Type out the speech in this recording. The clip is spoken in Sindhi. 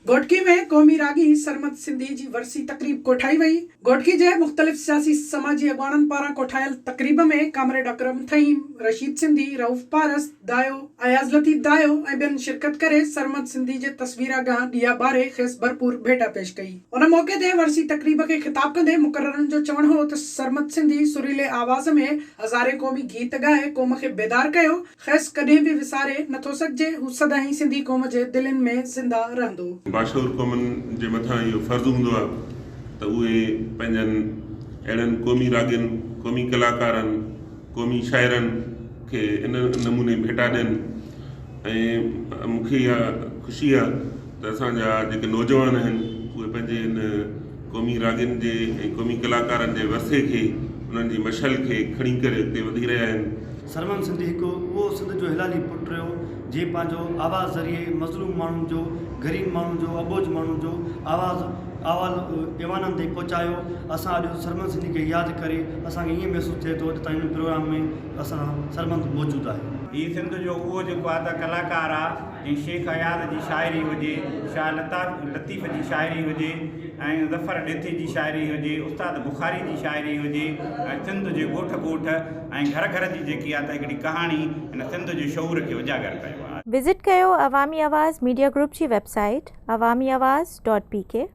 گهوٽڪي ۾ قومي راڳي سرمد سنڌي جي ورسي تقريب ڪوٺائي وئي. گهوٽڪي جي مختلف سياسي سماجي اڳواڻن پاران ڪوٺايل تقريب ۾ ڪامريڊ اڪرم ٿهيم، رشيد سنڌي، رئوف پارس، دايو، اياز لطيف دايو ۽ ٻين شرڪت ڪري سرمد سنڌي جي تصوير اڳيان ڏيئا ٻاري کيس ڀرپور ڀيٽا پيش ڪئي. ان موقعي تي ورسي تقريب کي خطاب ڪندي مقررن جو چوڻ هو ته سرمد سنڌي سريلي آواز ۾ هزارين قومي گيت ڳائي قوم کي بيدار ڪيو، کيس ڪڏهن به وساري نه ٿو سگهجي، هو سدائين سنڌي قوم جي دلين ۾ زنده رهندو. باشعور قومن جي مٿان اهو فرض هوندو آهي ته اهي پنهنجن اهڙن قومي راڳين، قومي ڪلاڪارن، قومي شاعرن کي ان نموني ڀيٽا ڏين ۽ مون کي اها خوشي آهي ته اسان جا جيڪي نوجوان آهن اهي پنهنجي ان قومي راڳين جي ۽ قومي ڪلاڪارن جي ورثي کي انهن جي مشعل کي کڻي ڪري اڳتي وڌي رهيا آهن. سرمد سنڌي هڪ اهو سنڌ جو هلالي پٽ رهيو جنهن پنهنجو آواز ذريعي مظلوم ماڻهن جو، غريب ماڻهن جو، اٻوجهه ماڻهن جو آواز آواز ايوانن تائين پهچايو. اسان اڄ سرمد سنڌي کي ياد ڪري اسان کي ائين محسوس ٿئي ٿو اڄ تائين ان پروگرام ۾ اسان سان سرمد موجود آهي. هي سنڌ جو اهو جيڪو آ ته ڪلاڪار آ جنهن شيخ اياز جي شاعري هجي، شاهه لطيف جي شاعري هجي ۽ ظفر ڏيٿي جي شاعري هجي، استاد بخاري جي شاعري هجي ۽ سنڌ جي ڳوٺ ڳوٺ ۽ گهر گهر جي جيڪي آ ته هڪڙي ڪهاڻي هن سنڌ جي شعور کي اجاگر ڪيو آ. وزٽ ڪيو عوامي آواز ميڊيا گروپ جي website Awami Awaz dot P K.